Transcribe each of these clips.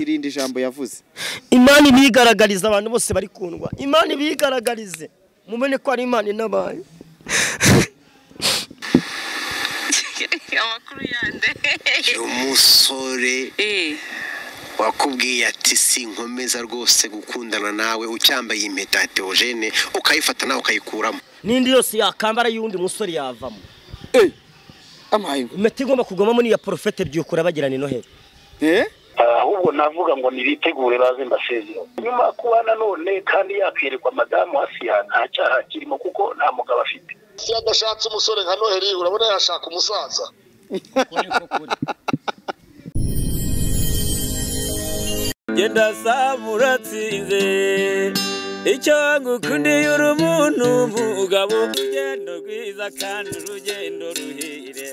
Irindi jambo yavuze. Imana ibigaragariza abantu bose bari kundwa. Imana ibigaragarize. Mubone ko ari Imana inabaye. Amakuru yande. Umusore wakubwiye ati sinkomeza rwose gukundana nawe ucyambaye impeta ya Theogene ukayifata nawe ukayikuramo. Nindi yose yakambara y'undi musore yavamo. Amaye. Impeta igomba kugomamo ni ya Prophète Byukura bagirana Noheli. Ahubwo navuga ngo nibitegure baze mbasezera. Nyuma kuba nanone kandi yakwirirwa madamu Asiya nta cyaha kirimo kuko nta mugabo afite. Asiya adashatse umusore nka Noheli urabona yashaka umusaza. Genda samuratsinze icyo ngukundiye uri umuntu mugabo urugendo rwiza kandi urugendo ruhire.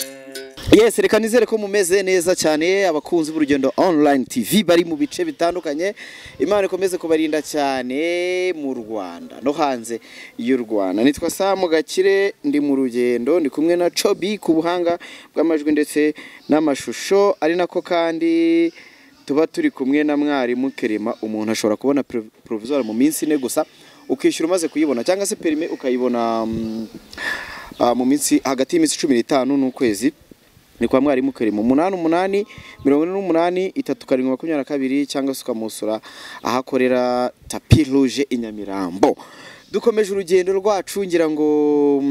Yes, reka nizere ko mumeze neza cyane abakunzi b'urugendo online TV bari mu bice bitandukanye. Imana ikomeze kubarinda cyane mu Rwanda no hanze y'u Rwanda. Nitwa Samu Gakire, ndi mu rugendo, ndi kumwe na Chobi ku buhanga bw'amajwi ndetse n'amashusho, ari nako kandi tuba turi kumwe na mwarimu Kerema. Umuntu ashobora kubona provisoire mu minsi ine gusa, ukishyura umaze kuyibona, cyangwa se perime ukayibona mu minsi hagati y'iminsi 15 n'ukwezi. Ni kwa mwarimu Kerema 88 48 37 22, cyangwa se ukamusura ahakorera Tapis Rouge i Nyamirambo. Dukomeje urugendo rwacu, ngira ngo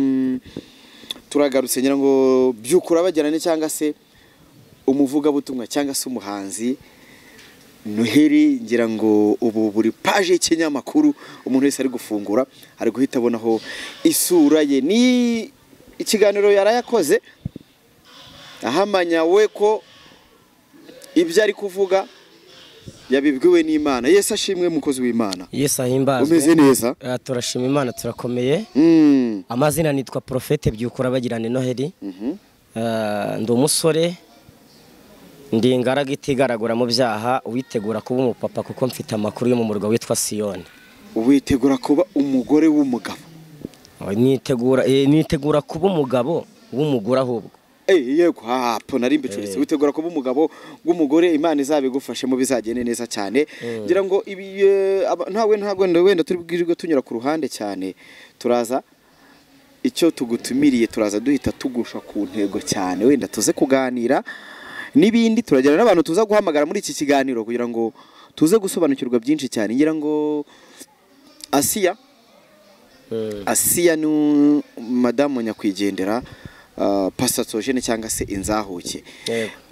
turagarutse, ngira ngo Byukura bagirane cyangwa se umuvugabutumwa cyangwa se umuhanzi Noheli. Ngira ngo ubu buri page y'ikinyamakuru umuntu wese ari gufungura ari guhita abonaho isura ye. Ni ikiganiro yarayakoze ahamanya we ko ibyo ari kuvuga yabibwiwe n'Imana. Yesu ashimwe, mukozi w'Imana. Yesu ahimbazwe. Umeze neza? Turashima Imana, turakomeye. Amazina nitwa Prophète Byukura bagirane Noheli. Ndi umusore, ndi ingaragu itigaragura mu byaha, uwitegura kuba umupapa kuko mfite amakuru yo mu murwa witwa Siyoni. Uwitegura kuba umugore w'umugabo? Nitegura kuba umugabo w'umugore ahubwo. Yego, hapo nari mbicuritse. Witegura kuba umugabo w'umugore, Imana izabigufashe mu bizagende neza cyane. Ngira ngo ibi ntawe ntabwo wenda turi bwirirwe tunyura ku ruhande cyane, turaza icyo tugutumiriye, turaza duhita tugusha ku ntego cyane, wenda tuze kuganira n'ibindi, turagera n'abantu tuza guhamagara muri iki kiganiro kugira ngo tuze gusobanukirwa byinshi cyane. Ngira ngo Asiya Asiya ni madamu nyakwigendera Pastor Theogene cyangwa se Inzahuke.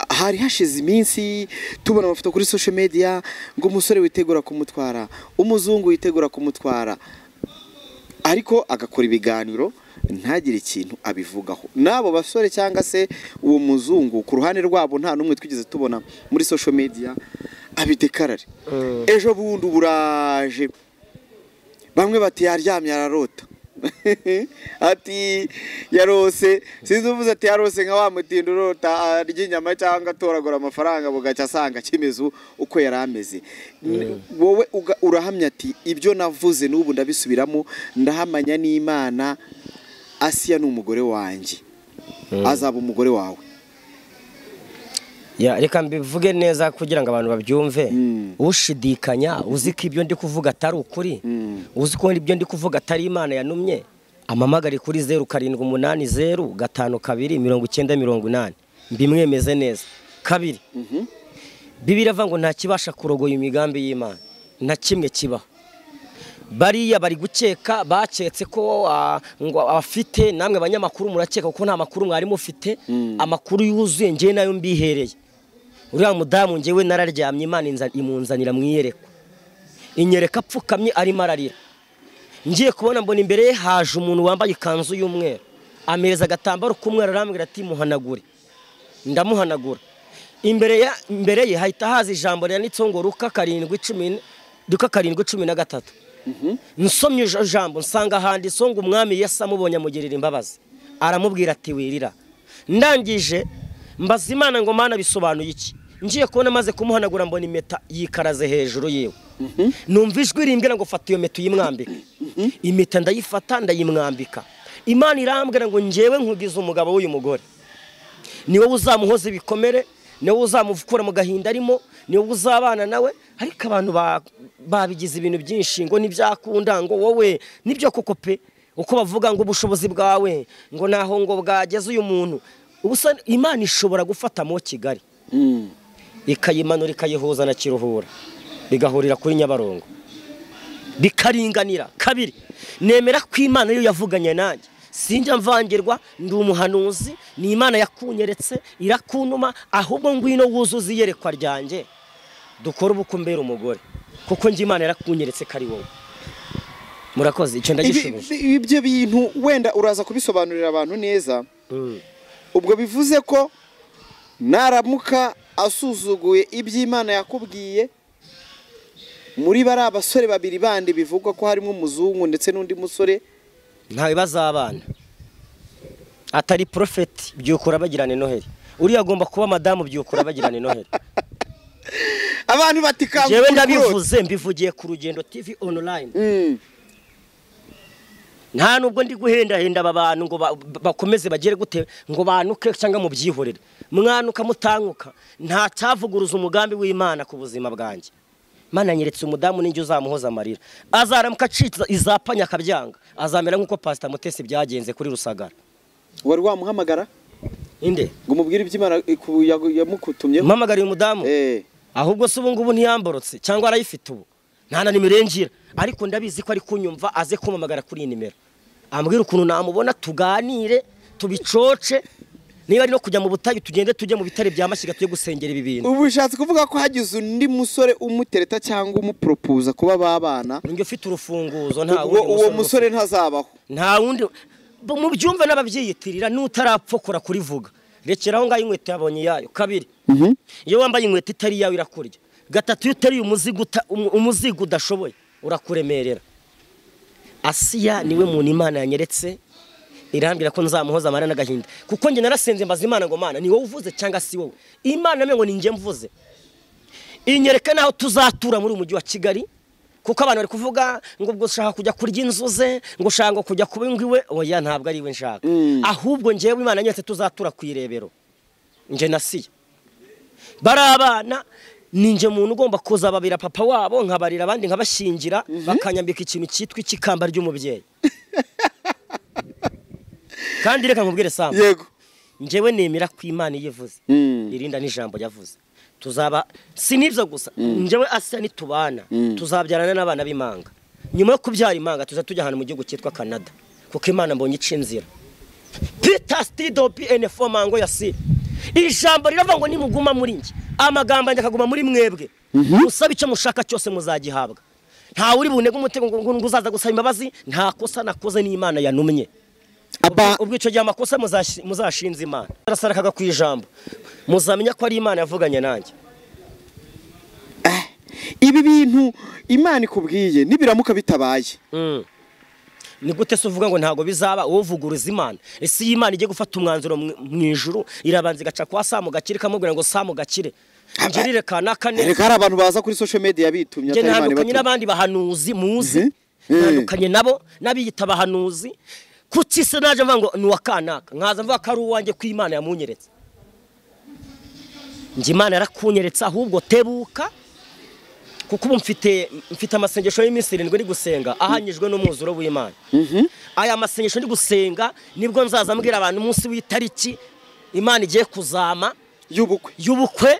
Hari hashize iminsi tubona amafoto kuri social media ngo umusore witegura kumutwara, umuzungu witegura kumutwara, ariko agakora ibiganiro ntagire ikintu abivugaho. Nabo basore cyangwa se uwo muzungu ku ruhande rwabo nta numwe twigeze tubona muri social media abidekarare. Ejo bundi buraje bamwe bati yaryamye ararota. Ati yarose, sinzi uvuze ati yarose nka wa mutindo urota arya inyama cyangwa atoragura amafaranga bugacya asanga kimeze uko yari ameze. Wowe urahamya ati ibyo navuze n'ubu ndabisubiramo, ndahamanya n'Imana, Asiya ni umugore wanjye, azaba umugore wawe. Ya, reka mbivuge neza kugira ngo abantu babyumve. Ushidikanya uzi ko ibyo ndi kuvuga atari ukuri, uzi ko ibyo ndi kuvuga atari Imana yanumye, amamagare kuri 0780 52 90 80 mbimwemeze neza. Kabiri, Bibiliya ivuga ngo nta kibasha kurogoya imigambi y'Imana, na kimwe kibaho. Bariya bari gukeka, baketse ko ngo afite, namwe abanyamakuru murakeka kuko nta makuru mwari mufite. Amakuru yuzuye ngiye nayo mbihereye. Uriya mudamu ngewe nararyamye, Imana imunzanira mwiyerekwa, inyereka apfukamye arimo ararira. Ngiye kubona mbona imbere ye haje umuntu wambaye ikanzu y'umweru, amereza agatambaro k'umweru, arambwira ati muhanagure. Ndamuhanagura. Imbere ye hahita haza ijambo ryanditseho ngo Luka 7:13. Nsomye ijambo nsanga handitseho ngo umwami Yesu amubonye amugirira imbabazi, aramubwira ati wirira. Ndangije mbaza Imana ngo Mana bisobanuye iki? Ngiye kubona maze kumuhanagura mbona impeta yikaraze hejuru yiwe. Numva ijwi rimbwira ngo fata iyo mpeta uyimwambike. Impeta ndayifata ndayimwambika. Imana irambwira ngo njyewe nkugize umugabo w'uyu mugore, ni wowe uzamuhoza ibikomere, ni wowe uzamukura mu gahinda arimo, ni wowe uzabana nawe. Ariko abantu babigize ibintu byinshi ngo ntibyakunda, ngo wowe nibyo koko pe, uko bavuga ngo ubushobozi bwawe ngo naho ngo bwageze uyu muntu. Ubusa Imana ishobora gufata mo Kigali ikayimanura ikayihuza na Kiruhura, bigahurira kuri Nyabarongo, bikaringanira. Kabiri, nemera ko Imana yo yavuganye nanjye, sinjya mvangirwa, ndi umuhanuzi, ni Imana yakunyeretse irakuntuma, ahubwo ngwino wuzuze iyerekwa ryanjye dukore ubukwe mbere umugore, kuko njye Imana yarakunyeretse ko ari wowe. Murakoze, icyo ndagishubije. Ibyo bintu wenda uraza kubisobanurira abantu neza. Ubwo bivuze ko naramuka asuzuguye iby'Imana yakubwiye, muri bari abasore babiri bandi bivugwa ko harimo umuzungu ndetse n'undi musore, ntawe bazabana atari prophet byukura bagirane Noheli. Uriya agomba kuba madamu byukura bagirane Noheli. Abantu batikanga. Jewe ndabivuze, mbivugiye ku Rugendo TV online. Nta nubwo ndi guhenda aba bantu ngo bakomeze bagere gute, ngo banuke cyangwa mu byihorere. Mwanuka mutanguka, nta cyavuguruza umugambi w'Imana ku buzima bwanjye. Mana nyeretse umudamu ninjye uzamuhoza amarira, azaramuka acitse izapanya akabyanga, azamera nkuko Pastor Mutesi byagenze kuri Rusagara. Wari wamuhamagara inde ngo umubwire iby'Imana yamukutumye? Mpamagara uyu mudamu ahubwo se ubu ngubu ntiyamborotse cyangwa arayifite ubu, nta na nimero ngira, ariko ndabizi ko ari kunyumva, aze kumpamagara kuri iyi nimero ambwira ukuntu namubona, tuganire tubicoce. Niba ari no kujya mu butayu tugende tujye mu bitare bya Mashyiga tujye gusengera ibi bintu. Ubu ushatse kuvuga ko hagize undi musore umutereta cyangwa umupropoza kuba babana, ninjye ufite urufunguzo, nta wundi uwo musore ntazabaho, nta wundi. Mu byumve n'ababyiyitirira n'utarapfokora kurivuga, rekeraho ngaho inkweto yabonye yayo. Kabiri, iyo wambaye inkweto itari yawe irakurya. Gatatu, iyo utari umuzigo udashoboye urakuremerera. Asiya niwe muntu Imana yanyeretse, irambwira ko nzamuhoza amara n'agahinda, kuko njye narasenze mbaza Imana ngo Mana ni wowe uvuze cyangwa si wowe. Imana namenye ngo ni njye mvuze, inyereka naho tuzatura muri umujyi wa Kigali, kuko abantu bari kuvuga ngo ubwo ushaka kujya kurya inzu ze, ngo ushaka ngo kujya kuba ingwiwe. Oya, ntabwo ari we nshaka, ahubwo njyewe Imana nyeretse tuzatura ku irebero, njye na Asiya. Bari abana ninjye muntu ugomba kuzababira papa wabo, nkabarira abandi, nkabashingira, bakanyambika ikintu cyitwa ikikamba ry'umubyeyi. Kandi reka nkubwire Sam, yego, njyewe nemera ko Imana yivuze irinda n'ijambo yavuze. Tuzaba si nibyo gusa, njyewe Asiya nitubana tuzabyarana n'abana b'imanga. Nyuma yo kubyara imanga tuza tujya ahantu mu gihugu cyitwa Canada, kuko Imana mbonye ica inzira. Peter Stido PN4 mango ya si ijambo riravuga ngo nimuguma muri njye, amagambo yanjye akaguma muri mwebwe, musabe icyo mushaka cyose muzagihabwa. Nta uri bunege umutego ngo uzaza gusaba imbabazi, nta kosa nakoze n'Imana yanumye. Ubwo icyo gihe amakosa muzashinze Imana. Arasarakaga ku ijambo, muzamenya ko ari Imana yavuganye nanjye. Ibi bintu Imana ikubwiye nibiramuka bitabaye, ni gute se uvuga ngo ntago bizaba? Wowe uvuguruza Imana. Ese iyi Imana igiye gufata umwanzuro mu ijuru, irabanza igaca kwa Samu Gakire ikamubwira ngo Samu Gakire ngirire kanaka ne. Reka hari abantu baza kuri social media bitumye atari Imana ibatumye n'abandi bahanuzi muzi ntandukanye nabo n'abiyita abahanuzi. Kuki se naje mvuga ngo ni uwa kanaka, nkaza mvuga ko ari uwanjye ko Imana yamunyeretse? Njye Imana yarakunyeretse, ahubwo tebuka, kuko ubu mfite amasengesho y'iminsi 7 ndi gusenga ahanyijwe n'umwuzuro w'Imana. Aya masengesho ndi gusenga nibwo nzaza mbwira abantu umunsi w'itariki Imana igiye kuzama y'ubukwe,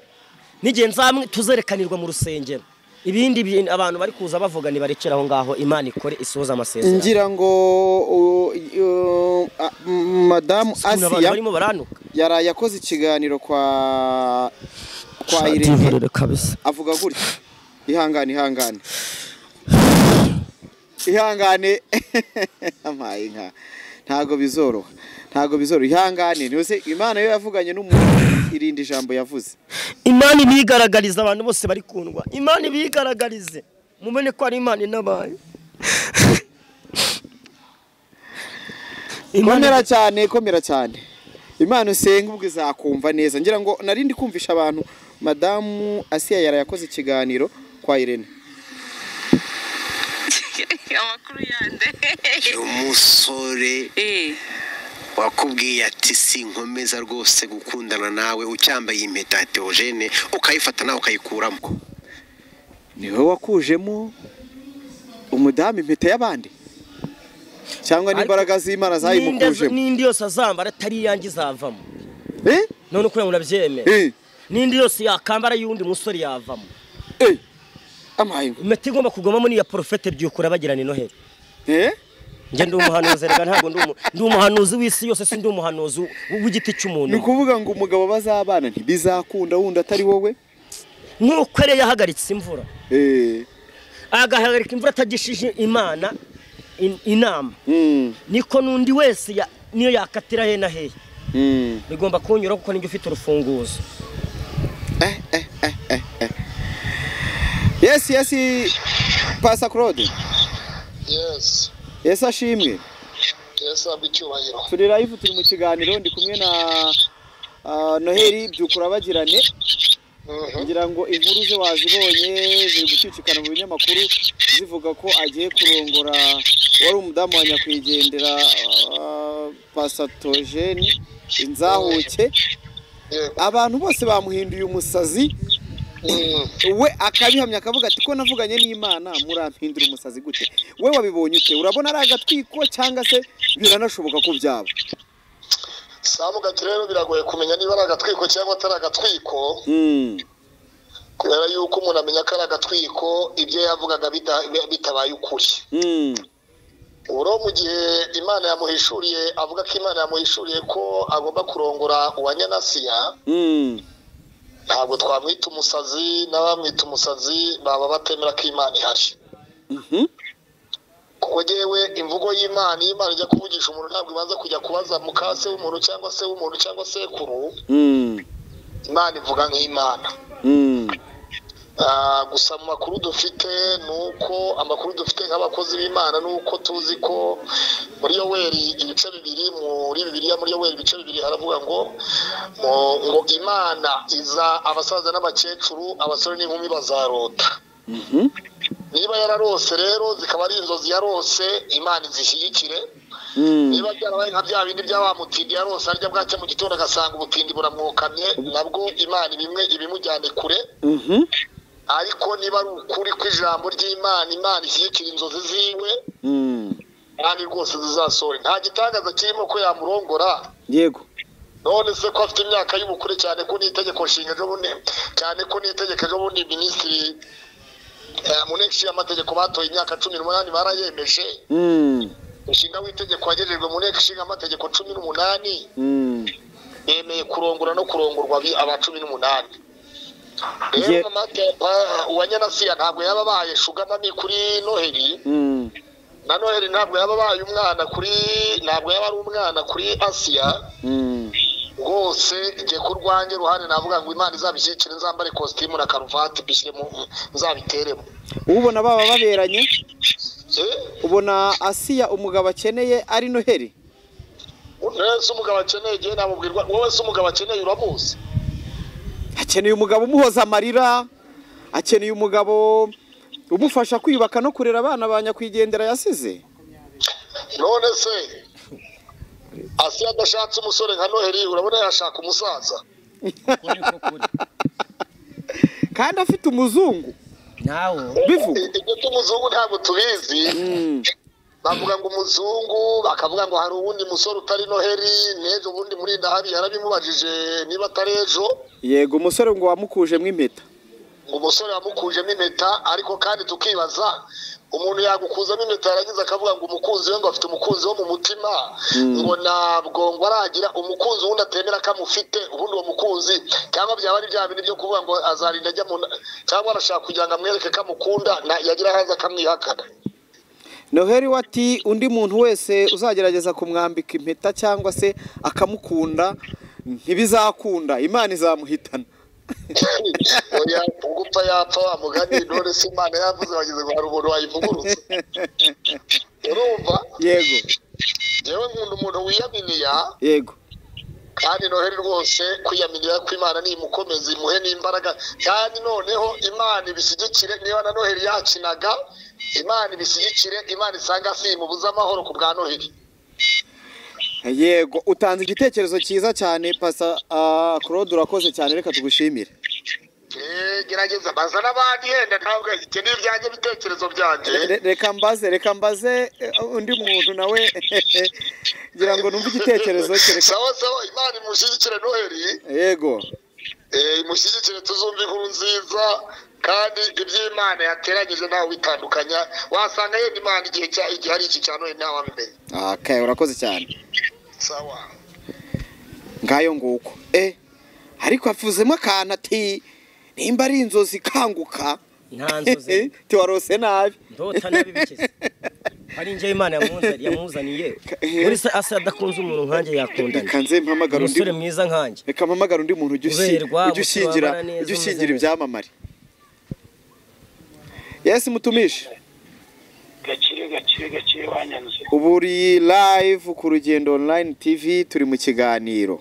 n'igihe nzamwe tuzerekanirwa mu rusengero. Ibindi bintu abantu bari kuza bavuga ni barekera aho ngaho, Imana ikore isoza amasezerano. Ngira ngo Madamu Asiya barimo baranuka, yaraye akoze ikiganiro kwa Irene avuga gutya. Ihangane ihangane ihangane, amaye inka ntago bizoroha, ntago bizoroha, ihangane. Niwe Imana yo yavuganye n'umuntu irindi jambo yavuze. Imana ibigaragariza abantu bose bari kundwa, Imana ibigaragarize mumene ko ari Imana inabaye. Komera cyane, komera cyane. Imana usenga ubwo izakumva neza. Ngira ngo narindi kumvisha abantu Madamu Asiya yarayakoze ikiganiro kwa Irene. Amakuru yande umusore Wakubwiye ati sinkomeza rwose gukundana nawe ucyambaye impeta ya Theogene, ukayifata nawe ukayikuramo. Niwe wakujemo umudamu impeta y'abandi cyangwa n'imbaraga z'Imana zayimukujemo? N'indi yose azambara atari iyanjye izavamo. None uko urabyemera, n'indi yose yakambara y'undi musore yavamo. Impeta igomba kugomamo ni iya Porofete Byukura bagirana Noheli. Njye ndi umuhanuzi, rega ntabwo ndi umuhanuzi w'isi yose, si ndi umuhanuzi w'igiti cy'umuntu. Ni ukuvuga ngo umugabo bazabana ntibizakunda wundi atari wowe. Nk'uko yari yahagaritse imvura, agahagarika imvura atagishije Imana inama, niko n'undi wese niyo yakatira he na hehe bigomba kunyura, kuko ninjye ufite urufunguzo. Yes, yes, Pastor Claude. Yes. Yes, ashimwe. Yes, abicyubahiro. Turi live, turi mu kiganiro, ndi kumwe na Noheli Byukura bagirane. Ngira ngo inkuru ze wazibonye ziri gucicikana mu binyamakuru zivuga ko agiye kurongora wari umudamu wa nyakwigendera Pastor Theogene Inzahuke. Abantu bose bamuhinduye umusazi, we akabihamya akavuga ati ko navuganye n'Imana murampindura umusazi gute? We wabibonye ute? Urabona ari agatwiko cyangwa se biranashoboka ko byaba? Samuga rero biragoye kumenya niba ari agatwiko cyangwa atari agatwiko, kubera yuko umuntu amenya ko ari agatwiko ibyo yavugaga bitabaye ukuri. Uro mu gihe Imana yamuhishuriye, avuga ko Imana yamuhishuriye ko agomba kurongora uwanyanasiya, ntabwo twamwita umusazi, n'abamwita umusazi baba batemera ko Imana ihari. Kuko yewe imvugo y'Imana, iyo Imana ijya kuvugisha umuntu ntabwo ibanza kujya kubaza mukase w'umuntu cyangwa se w'umuntu cyangwa sekuru. Imana ivuga nk'Imana. Gusa mu makuru dufite nuko amakuru dufite nk'abakozi b'Imana nuko tuzi ko muri Yoweri ibice bibiri, muri Bibiliya muri Yoweri ibice bibiri haravuga ngo ngo Imana iza abasaza n'abakecuru, abasore n'inkumi bazarota. Niba yararose rero zikaba ari inzozi yarose, Imana izishyigikire. Niba byarabaye nka bya bindi by'abamutindi yarose arya bwacya mu gitondo agasanga ubutindi buramwokamye, nabwo Imana bimwe ibimujyane kure. Ariko niba ari ukuri kw'ijambo ry'Imana, Imana ishyigikira inzozi ziwe, kandi rwose zizasore. Nta gitangaza kirimo ko yamurongora. Yego. None se ko afite imyaka y'ubukure, cyane ko n'itegeko nshinga ejo bundi, cyane ko n'itegeko ejo bundi minisitiri mu nteko ishinga amategeko batoye imyaka 18 barayemeje. Inshinga w'itegeko wagejejwe mu nteko ishinga amategeko 18 yemeye kurongora no kurongorwa aba 18. Rero uwanyanasiya ntabwo yaba abaye shugamami kuri Noheli, na Noheli ntabwo yaba abaye umwana kuri, ntabwo yaba ari umwana kuri Asiya. Rwose igihe ku rwanjye ruhande navuga ngo Imana izabishyikire, nzambare kositimu na karuvati mbishyiremo, nzabiteremo. Ubona baba baberanye? Ubona Asiya umugabo akeneye ari Noheli? Wese umugabo akeneye igihe namubwirwa, wowe se umugabo akeneye uramuzi? Akeneye umugabo umuhoza amarira, akeneye umugabo umufasha kwiyubaka no kurera abana ba nyakwigendera yasize. None se Asiya adashatse umusore nka Noheli, urabona yashaka umusaza? Kandi afite umuzungu. Nawo bivuga ibyo by'umuzungu ntabwo tubizi. Bavuga ngo umuzungu, bakavuga ngo hari uwundi musore utari Noheli, n'ejo bundi muri ndahabi yarabimubajije niba atari ejo. Yego, umusore ngo wamukujemo impeta. Ngo umusore wamukujemo impeta, ariko kandi tukibaza umuntu yagukuzamo impeta yarangiza akavuga ngo umukunzi we ngo afite umukunzi wo mu mutima, ngo ntabwo ngo aragira umukunzi wundi atemera ko amufite, ubundi uwo mukunzi cyangwa byaba ari bya bintu byo kuvuga ngo azarinda ajya mu, cyangwa arashaka kugira ngo amwereke ko amukunda, yagira hanze akamwihakana. Noheli wati undi muntu wese uzagerageza kumwambika impeta cyangwa se akamukunda ntibizakunda, Imana izamuhitana. Oya, gupfa yapfa wa mugani, none se Imana yavuze bageze ngo hari umuntu wayivugurutse. Urumva? Yego. Yewe nkunda umuntu wiyaminiya. Yego. Kandi Noheli rwose kwiyaminiya kw'Imana ni imukomeze, imuhe n'imbaraga, kandi noneho Imana ibishyigikire. Niba na Noheli yakinaga, Imana ibishyigikire, Imana isanga si imubuza amahoro ku bwa Noheli. Yego, utanze igitekerezo cyiza cyane Pasa Claude, urakoze cyane, reka tugushimire. Gerageza baza n'abandi yenda ntabwo ibyo ni ibyanjye bitekerezo byanjye. Reka mbaze undi muntu nawe ngira ngo numve igitekerezo cye. Sawa sawa, Imana imushyigikire Noheli. Yego. Imushyigikire tuzumva inkuru nziza kandi iby'Imana yateranyije ntawe bitandukanya, wasanga yenda Imana igihe igihe ari iki cya Noheli ntawe wabimenya. Okay, urakoze cyane. Sawa. Ngayo nguko. Ariko afuzemo akantu ati nimba ari inzozi kanguka. Nta nzozi. Tiwarose nabi. Ndota nabi bikize. Hari inje Imana yamuzaniye. Muri se asa adakunze umuntu nkanjye yakundana. Reka nze mpamagara undi umusore mwiza nkanjye. Reka mpamagara undi muntu ujye ushingira ibyamamare. Yes, mutumishi. Gakire wanyanze. Ubu uri live ku Rugendo Online TV, turi mu kiganiro.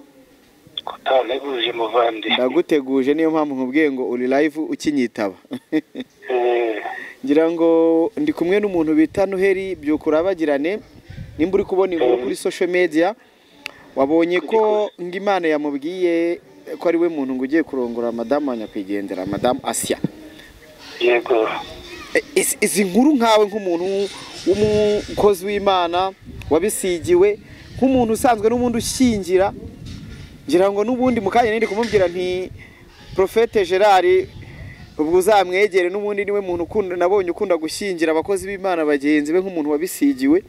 Kutanteguje muvandi. Ndaguteguje, niyo mpamvu nkubwiye ngo uri live ukinyitaba. Ngira ngo ndi kumwe n'umuntu bita Noheli Byukurabagirane, nimba uri kubona inkuru kuri social media wabonye ko Imana yamubwiye ko ari we muntu ngo ugiye kurongora madamu wa nyakwigendera, madamu Asia. Yego. Izi nkuru nkawe nk'umuntu w'umukozi w'Imana wabisigiwe, nk'umuntu usanzwe n'ubundi ushyingira, ngira ngo n'ubundi mukanya nindi kumubwira nti Prophète Gerard ubwo uzamwegere, n'ubundi niwe muntu ukunda nabonye ukunda gushyingira abakozi b'Imana bagenzi be nk'umuntu wabisigiwe.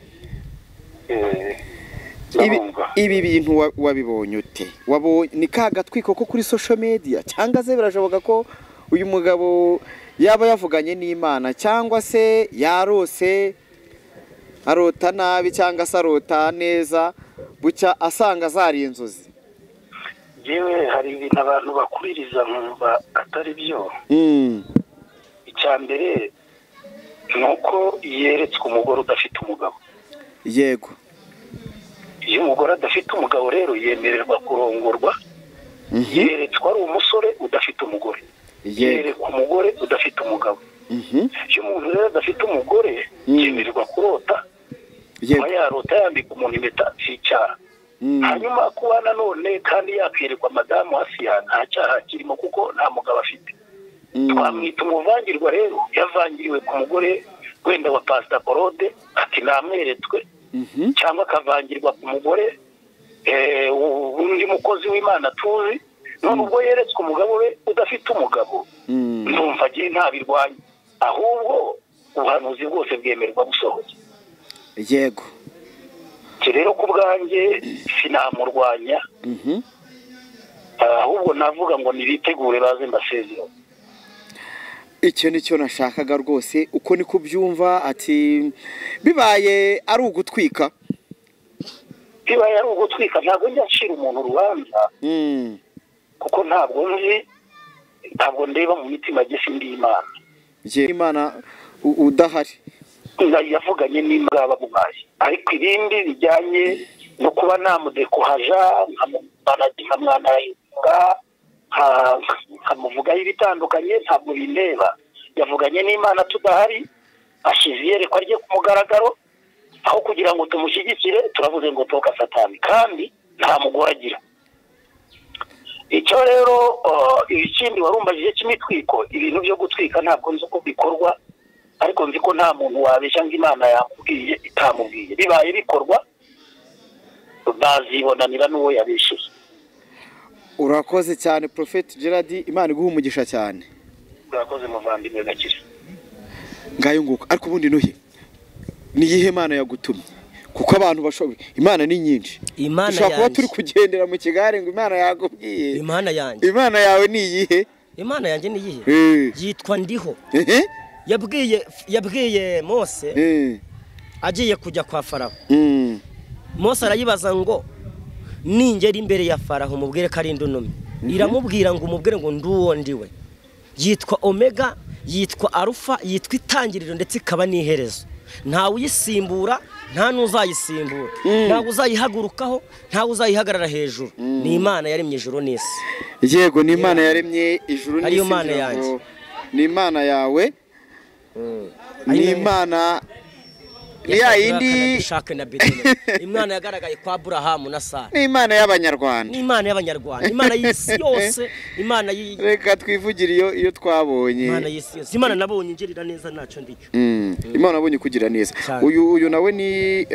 Ibi bintu wabibonye ute? Wabonye ni ka gatwiko ko kuri social media, cyangwa se birashoboka ko uyu mugabo yaba yavuganye n'Imana, cyangwa se yarose arota nabi, cyangwa se arota neza bucya asanga zari inzozi? Yewe, hari ibintu abantu bakuririza nkumva atari byo. Icya mbere ni uko yeretswe umugore udafite umugabo. Yego. Iyo umugore adafite umugabo rero yemererwa kurongorwa. Yeretswe ari umusore udafite umugore. Yerekwa umugore udafite umugabo. Iyo umuntu rero adafite umugore yemererwa kurota. Kuba yarota yambika umuntu impeta si icyaha. Hanyuma kuba nanone kandi yakerekwa madamu Asia nta cyaha kirimo kuko nta mugabo afite. Twamwita umuvangirwa rero, yavangiriwe ku mugore wenda wa Pastor Claude ati namweretswe, cyangwa akavangirwa ku mugore undi mukozi w'Imana tuzi. None ubwo yeretswe umugabo we udafite umugabo, ndumva agiye ntabirwanya, ahubwo ubuhanuzi bwose bwemerwa gusohoza. Yego. Rero ku bwanjye sinamurwanya, ahubwo navuga ngo nibitegure baze mbasezere. Icyo nicyo nashakaga rwose, uko ni kubyumva ati bibaye ari ugutwika. Bibaye ari ugutwika, ntabwo njya nshira umuntu urubanza, kuko ntabwo nzi, ntabwo ndeba mu mitima jye, sindi Imana. Imana udahari yavuganye n'Imana bamubaye, ariko ibindi bijyanye no kuba namudekohaja nkamwanayunga nkamuvugaho ibitandukanye ntabwo bindeba. Yavuganye n'Imana tudahari, ashyize iyerekwa rye ku mugaragaro, aho kugira ngo tumushyigikire turavuze ngo toka Satani, kandi nta mugore agira. Icyo rero ikindi warumbajije cy'imitwiko, ibintu byo gutwika ntabwo nzi uko bikorwa, ariko nzi ko nta muntu wabeshya ngo Imana yamubwiye itamubwiye. Bibaye bikorwa bazibonanira n'uwo yabeshyeye. Urakoze cyane Prophet Gerard, Imana iguhe umugisha cyane. Urakoze muvandimwe Gakire. Ngayo nguko. Ariko ubundi Nohe, ni iyihe Mana yagutumye? Kuko abantu bashoboye, Imana ni nyinshi. Imana kuba turi kugendera mu kigare ngo Imana yakubwiye. Imana yanjye. Imana yawe ni iyihe? Imana yanjye ni iyihe? Yitwa Ndiho. Yabwiye Mose agiye kujya kwa Faraho. Mose arayibaza ngo ningera imbere ya Faraho umubwire ko ari ndunumye. Iramubwira ngo umubwire ngo nduwo ndiwe. Yitwa Omega, yitwa Alpha, yitwa itangiriro ndetse ikaba n'iherezo. Ntawe uyisimbura, nta n'uzayisimbura, ntawe uzayihagurukaho, ntawe uzayihagarara hejuru. Ni Imana yaremye ijuru n'isi. Yego, ni Imana yaremye ijuru n'isi. Ariyo Mana yanjye. Ni Imana yawe. Ni Imana Ni ya yindi Shake na Abednego, Imana yagaragaye kwa Aburahamu na Sara, ni Imana y'Abanyarwanda, ni Imana y'Abanyarwanda, Imana y'isi yose, Imana reka twivugire iyo twabonye Imana y'isi yose, Imana nabonye ingirira neza ntacyo ndicyo. Imana nabonye kugira neza. Uyu nawe ni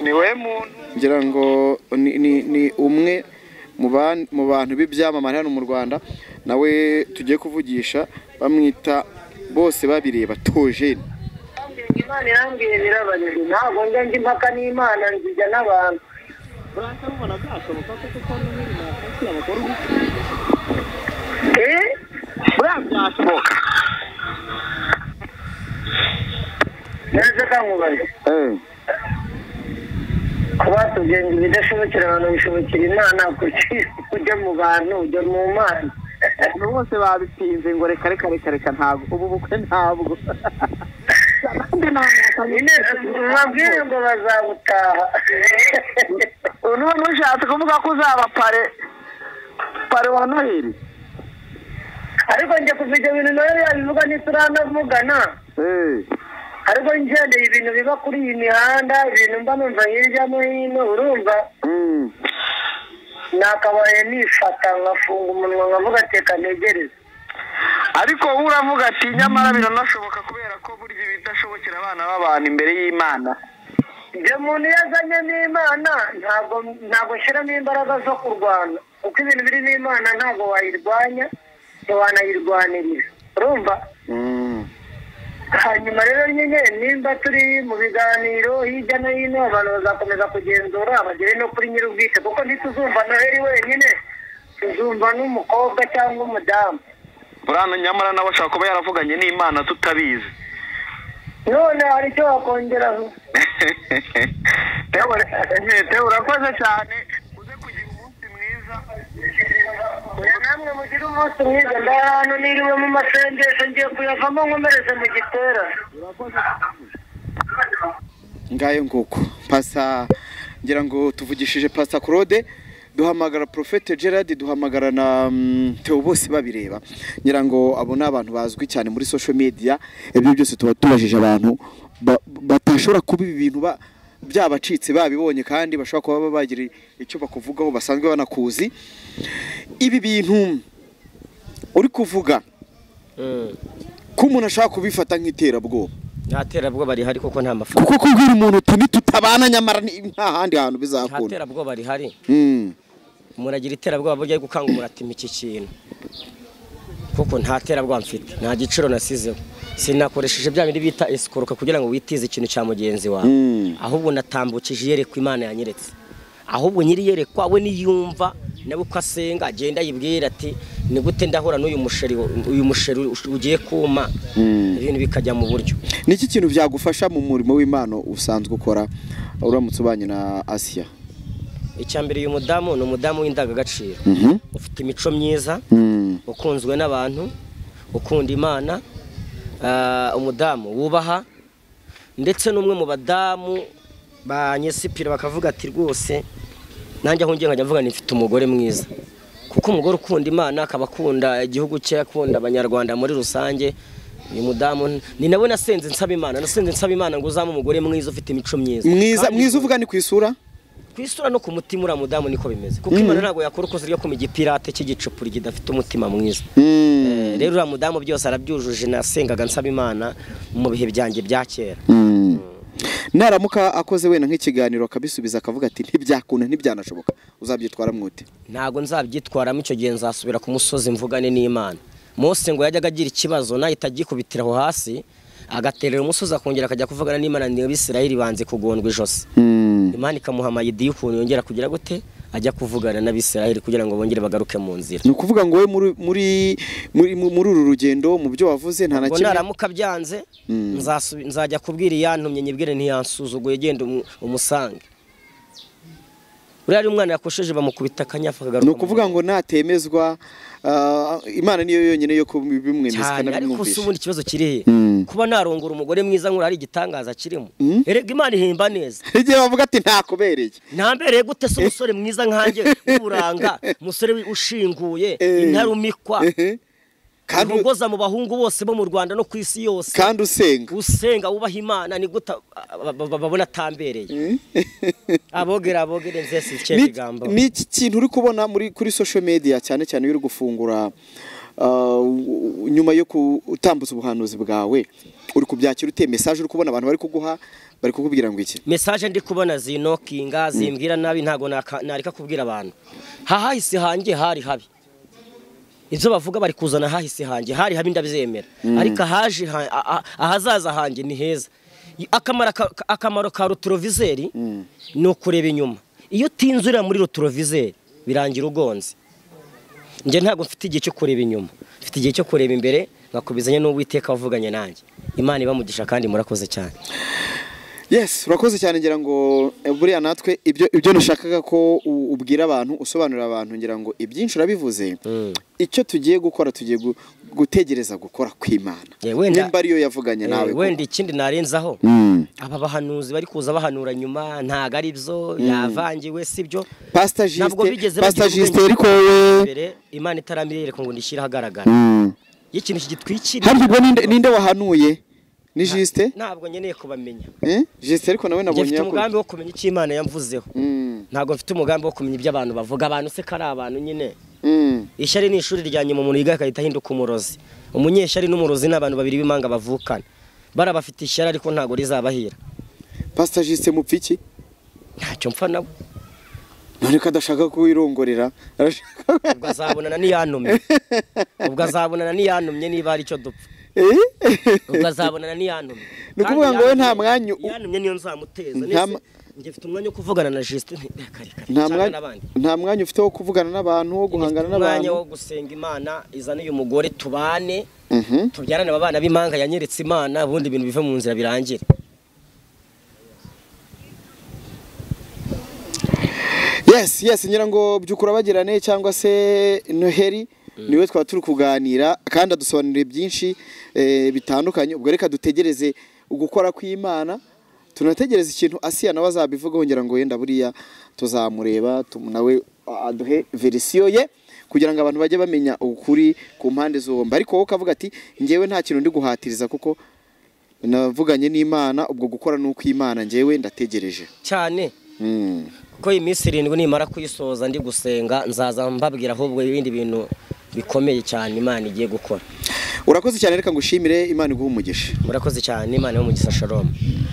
ni we muntu ngira ngo ni umwe mu bantu b'ibyamamare hano mu Rwanda, nawe tugiye kuvugisha, bamwita bose babireba Theogene. Imana irambwiye birabanije, ntabwo njya njya impaka n'Imana, nzijya n'abantu. Byashoboka neza kankubaye kuba tubyenga ibidashobokera abantu bishobokera Imana, kuki ujya mu bantu ujya mu Mana? Abantu bose babipinze ngo reka reka reka reka, ntabwo ubu bukwe ntabwo babwire ngo bazabutaha. Ubu ushatse kuvuga ko uzaba pare wa Noheli? Ariko njye kuva ibyo bintu nawe yabivuga ntituranavugana, ariko ngendeye ibintu biba kuri iyi mihanda, ibintu mba numva hirya no hino, urumva nakabaye nifata nkafunga umunwa nkavuga teka ntegereze. Ariko uravuga ati nyamara biranashoboka, kubera ko burya ibidashobokera abana b'abantu imbere y'Imana. Ibyo muntu iyo azanye n'Imana ntabwo nshyiramo imbaraga zo kurwana, kuko ibintu biri n'Imana ntabwo wayirwanya, ntiwanayirwanirira, urumva? Hanyuma rero nyine nimba turi mu biganiro hirya no hino, abantu bazakomeza kugenzura bagere no kuri nyir'ubwite, kuko ntituzumva Noheli wenyine, tuzumva n'umukobwa cyangwa umudamu. Burana nyamara nawe ashobora kuba yaravuganye n'Imana tutabizi. None hari icyo wakongeraho? Teo urakoze cyane, uze kugira umunsi mwiza. Namwe mugire umunsi mwiza. Ndahantu niriwe mu masengesho, ngiye kuyavamo nkomereze mu gitera. Ngayo nguko pasa, ngira ngo tuvugishije Pastor Claude, duhamagara Prophet Gerard, duhamagara na Theo, bose babireba. Ngira ngo abo ni abantu bazwi cyane muri social media. Ibyo byose tuba tubajije abantu batashobora kuba ibi bintu byabacitse babibonye, kandi bashobora kuba bagira icyo bakuvugaho basanzwe banakuzi. Ibi bintu uri kuvuga ko umuntu ashaka kubifata nk'iterabwoba, nta terabwoba rihari kuko nta mafaranga, kuko kubwira umuntu uti nitutabana nyamara nta handi hantu bizakunda. Nta terabwoba rihari. Umuntu agira iterabwoba burya ari gukanga umuntu ati iki kintu, kuko nta terabwoba mfite, nta giciro nasizeho, sinakoresheje bya bindi bita escroc kugira ngo witize ikintu cya mugenzi wawe, ahubwo natambukije iyerekwa Imana yanyeretse. Ahubwo nyiri yerekwa we niyumva nawe uko asenga agenda yibwira ati ni gute ndahura n'uyu musheri, uyu musheri ugiye kuma, ibintu bikajya mu buryo. Niki kintu byagufasha mu murimo w'Imana usanzwe ukora uramutse ubanye na Asia? Icyambere, uyu mudamu ni umudamu w'indangagaciro, ufite imico myiza, ukunzwe n'abantu, ukunda Imana, umudamu wubaha, ndetse n'umwe mu badamu ba nyesipira bakavuga ati rwose nanjye aho ngiye nkajya mvuga nifite umugore mwiza, kuko umugore ukunda Imana akaba akunda igihugu cye, akunda Abanyarwanda muri rusange. Uyu mudamu ni nawe nasenze nsaba Imana, nasenze nsaba Imana ngo uzame umugore mwiza ufite imico myiza. Mwiza mwiza uvuga ni ku isura? Ku isura no ku mutima uriya mudamu niko bimeze, kuko Imana ntabwo yakora uko zirya kuma igipirate cy'igicupuri kidafite umutima mwiza. Rero uriya mudamu byose arabyujuje, nasengaga nsaba Imana mu bihe byanjye bya kera. Naramuka akoze wenda nk'ikiganiro akabisubiza akavuga ati ntibyakunda ntibyanashoboka, uzabyitwara mwute? Ntago nzabyitwaramo, icyo gihe nzasubira ku musozi mvugane n'Imana. Mose ngo yajyaga agira ikibazo nahita agikubitira aho hasi, agaterera umusozi akongera akajya kuvugana n'Imana, niyo Bisirayeli banze kugondwa ijosi. Imana ikamuha amayidi y'ukuntu yongera kugira gute ajya kuvugana n'Abisirayeli kugira ngo bongere bagaruke mu nzira. Ni ukuvuga ngo we muri uru rugendo mu byo wavuze nta na kimwe naramuka byanze, nzajya kubwira iyantumye nyibwire ntiyansuzuguye, genda umusange. Uriya ari umwana yakosheje bamukubita akanyafu akagaruka. Ni ukuvuga ngo natemezwa Imana niyo yonyine yo kubimwemeza kanabimwumvisha. Ariko se ubundi ikibazo kiri he? Kuba narongora umugore mwiza nkura ari igitangaza kirimo. Erega Imana ihimba neza. Igihe bavuga ati ntakubereye. Ntambereye gute se umusore mwiza nkanjye uburanga, umusore ushinguye, intarumikwa. Kandi mu bahungu bose bo mu Rwanda no ku isi yose, kandi usenga wubaha Imana, ni gute babona atambereye? Abogera nze si ikigambo. Ni iki kintu uri kubona muri kuri social media cyane cyane uri gufungura nyuma yo gutambutsa ubuhanuzi bwawe, uri kubyakira ute? Message uri kubona abantu bari kuguha, bari kukubwira ngo iki? Message ndi kubona zinokinga zimbwira nabi, ntago nareka kubwira abantu. Hahise hanjye hari habi, ibyo bavuga bari kuzana hahise hanjye hari habi ndabyemera, ariko ahaje ahazaza hanjye ni heza. Akamaro ka rotorovizeri ni ukureba inyuma. Iyo utinzurira muri rotorovizeri birangira ugonze. Njye ntabwo mfite igihe cyo kureba inyuma, mfite igihe cyo kureba imbere, nkakubizanya n'Uwiteka wavuganye nanjye. Imana ibamugisha kandi murakoze cyane. Yes, urakoze cyane. Ngira ngo buriya natwe ibyo nashakaga ko ubwira abantu, usobanurira abantu, ngira ngo ibyinshi urabivuze. Icyo tugiye gukora, tugiye gutegereza gukora kw'Imana, nimba ariyo yavuganye nawe. Wenda ikindi narenzaho, aba bahanuzi bari kuza bahanura nyuma ntago ari byo, yavangiwe sibyo. Pastor Justin ariko we Imana itarambereka ngo ndishyire ahagaragara. Iyo ikintu kigitwikiriye, hari ubwo ninde wahanuye? Ni Justin? Ntabwo nkeneye kubamenya. Justin ariko nawe nabonye mfite umugambi wo kumenya icyo Imana yamvuzeho. Ntabwo mfite umugambi wo kumenya ibyo abantu bavuga. Abantu se kari abantu nyine. Ishyari ni ishuri rya nyuma umuntu yiga akahita ahinduka umurozi. Umunyeshyari n'umurozi ni abantu babiri b'imanga bavukana. Barabafite ishyari ariko ntabwo rizabahira. Pastor Justin mupfa iki? Ntacyo mpfa nawe. None ko adashaka kuwirongorera? Ubwo azabonana n'iyantumye. Ubwo azabonana n'iyantumye niba ari cyo dupfa. Ubwo azabonana n'iyantumye. Ni ukuvuga ngo we nta mwanya yantumye niyo nzamuteza. Njye mfite umwanya wo kuvugana na Justin. Nta mwanya ufite wo kuvugana n'abantu, wo guhangana n'abantu. Umwanya wo gusenga Imana izane uyu mugore tubane, tubyarane abana b'impanga yanyeretse Imana, ubundi ibintu bive mu nzira birangire. Yes, ngira ngo byukura bagirane cyangwa se Noheli niwe twaba turi kuganira kandi adusobanurira byinshi bitandukanye. Ubwo reka dutegereze ugukora kw'Imana, tunategereza ikintu Asiya nawe azabivugaho, ngira ngo yenda buriya tuzamureba nawe aduhe verisiyo ye kugira ngo abantu bajye bamenya ukuri ku mpande zombi. Ariko wowe ukavuga ati njyewe nta kintu ndi guhatiriza kuko navuganye n'Imana, ubwo gukora ni ukw'Imana, njyewe ndategereje cyane. Kuko iminsi 7 nimara kuyisoza ndi gusenga, nzaza mbabwira ahubwo ibindi bintu bikomeye cyane Imana igiye gukora. Urakoze cyane, reka ngushimire, Imana iguhe umugisha. Murakoze cyane, Imana ibahe umugisha. Shalom.